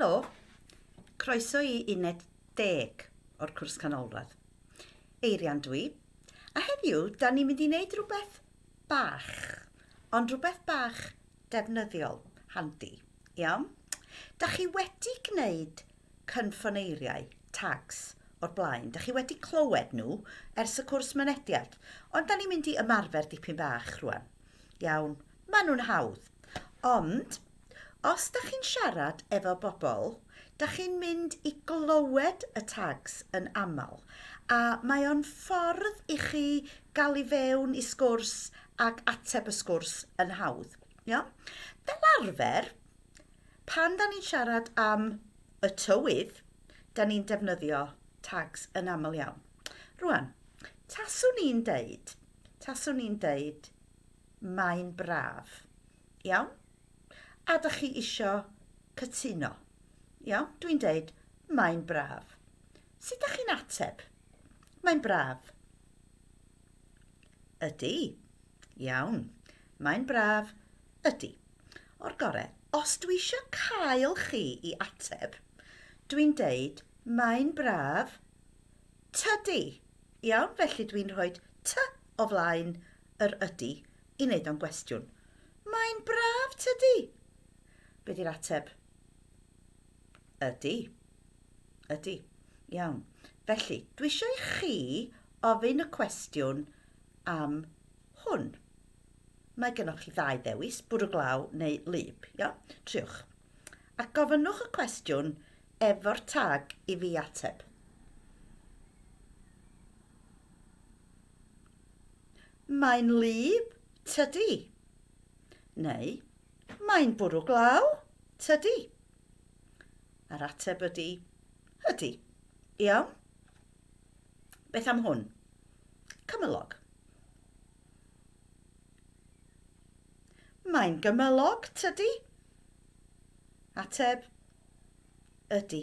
Helo! Croeso i uned deg o'r cwrs canolradd. Eirian dwi, a heddiw da ni'n mynd i wneud rhywbeth bach, ond rhywbeth bach defnyddiol, handi, iawn? Da chi wedi gwneud cynffoneiriau, tags, o'r blaen. Da chi wedi clywed nhw ers y cwrs mynediad, ond da ni'n mynd i ymarfer dipyn bach rwan. Iawn, maen nhw'n hawdd. Ond, os da chi'n siarad efo bobl, da chi'n mynd i glywed y tags yn aml, a mae o'n ffordd i chi gael i fewn i sgwrs ac ateb y sgwrs yn hawdd. Iawn? Fel arfer, pan da ni'n siarad am y tywydd, da ni'n defnyddio tags yn aml iawn. Rwan, taswn i'n deud, taswn i'n deud, mae'n braf. Iawn? A dych chi isio cytuno. Iawn? Dwi'n deud, mae'n braf. Sut dych chi'n ateb? Mae'n braf. Ydy. Iawn. Mae'n braf. Ydy. O'r gore, os dwi eisiau cael chi i ateb, dwi'n deud, mae'n braf. Tydi. Iawn, felly dwi'n rhoi ty o flaen yr ydy i wneud o'n gwestiwn. Mae'n braf, tydi? Be di'r ateb? Ydy. Ydy. Iawn. Felly, dwi eisiau i chi ofyn y cwestiwn am hwn. Mae gennych chi ddau ddewis, bwrw glaw neu wlyb. Iawn? Triwch. A gofynnwch y cwestiwn efo'r tag i fi ateb. Mae'n wlyb, tydi? Neu, mae'n bwrw glaw, tydi? A'r ateb ydy, ydy. Iawn? Beth am hwn? Cymylog. Mae'n gymylog, tydi? Ateb, ydy.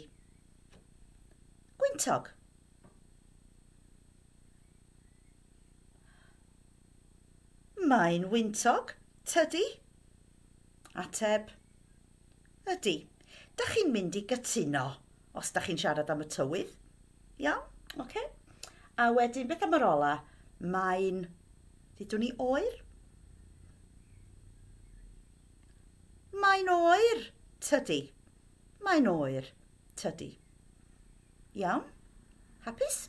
Gwyntog. Mae'n wyntog, tydi? Ateb, ydy. Da chi'n mynd i gytuno os da chi'n siarad am y tywydd. Iawn? Oce. Okay. A wedyn, beth am yr ola? Mae'n, dudwn ni, oer? Mae'n oer, tydi. Mae'n oer, tydi. Iawn? Hapus?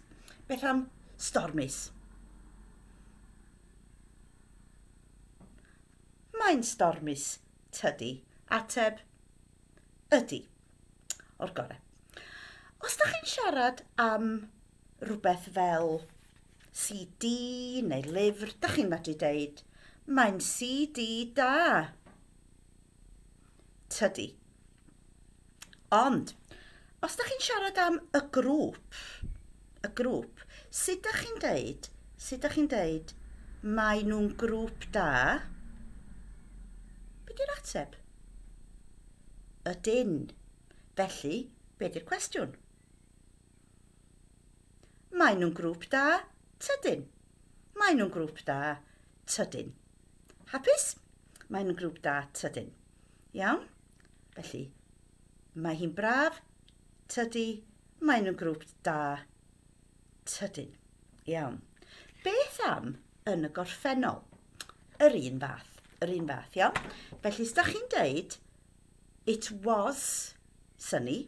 Beth am stormus? Mae'n stormus, tydi. Ateb, ydy. O'r gore. Os da chi'n siarad am rhywbeth fel CD neu lyfr, da chi'n medru deud, mae'n CD da. Tydi. Ond, os da chi'n siarad am y grŵp, y grŵp, sut da chi'n deud, sut da chi'n deud, mae nhw'n grŵp da? Be di'r ateb? Ydyn. Felly, be di'r cwestiwn? Maen nhw'n grŵp da, tydyn. Maen nhw'n grŵp da, tydyn. Hapus? Maen nhw'n grŵp da, tydyn. Iawn? Felly, mae hi'n braf, tydi, maen nhw'n grŵp da, tydyn. Iawn. Beth am yn y gorffennol? Yr un fath, yr un fath, iawn? Felly, os da chi'n deud, it was sunny,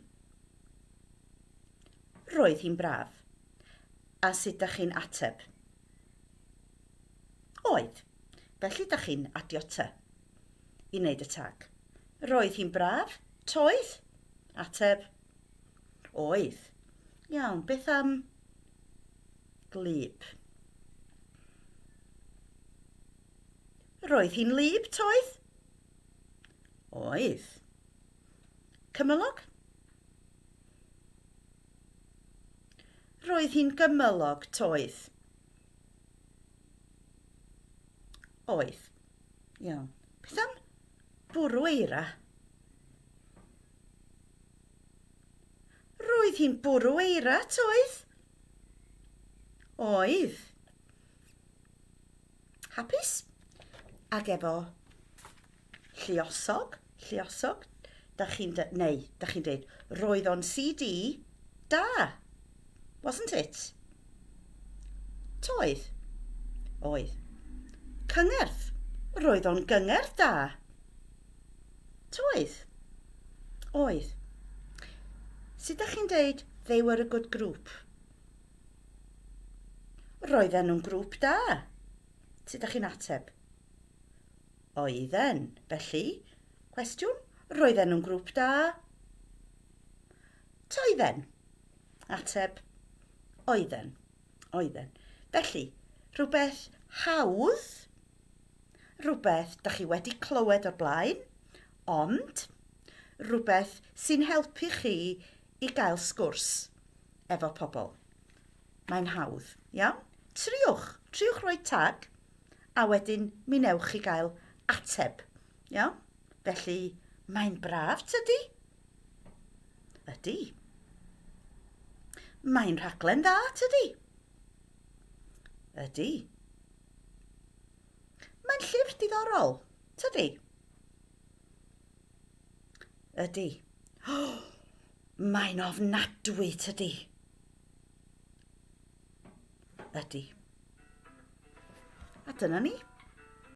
roedd hi'n braf. A sut da chi'n ateb? Oedd. Felly, da chi'n adio ty i wneud y tag. Roedd hi'n braf, toedd? Ateb, Oedd. Iawn, beth am glib? Roedd hi'n lib, toedd? Oedd. Cymylog? Roedd hi'n gymylog, toedd? Oedd. Iawn. Beth am bwrw eira? Roedd hi'n bwrw eira, toedd? Oedd. Hapus? Ac efo lluosog, lluosog. Da chi'n, neu, da chi'n dweud, roedd o'n CD da, wasn't it? Toedd? Oedd. Cyngerdd? Roedd o'n gyngerdd da. Toedd? Oedd. Sut da chi'n dweud they were a good group? Roedden nhw'n grŵp da. Sut da chi'n ateb? Oedden. Felly, cwestiwn, roedden nhw'n grŵp da? Toedden. Ateb, oedden. Oedden. Felly, rhywbeth hawdd, rhywbeth da chi wedi clywed o'r blaen, ond rhywbeth sy'n helpu chi i gael sgwrs efo pobl. Mae'n hawdd, iawn? Triwch, triwch roi tag, a wedyn mi newch chi gael ateb, iawn? Felly, mae'n braf, tydi? Ydy. Mae'n rhaglen dda, tydi? Ydy. Mae'n llyfr diddorol, tydi? Ydy. Oh, mae'n ofnadwy, tydi? Ydy. A dyna ni.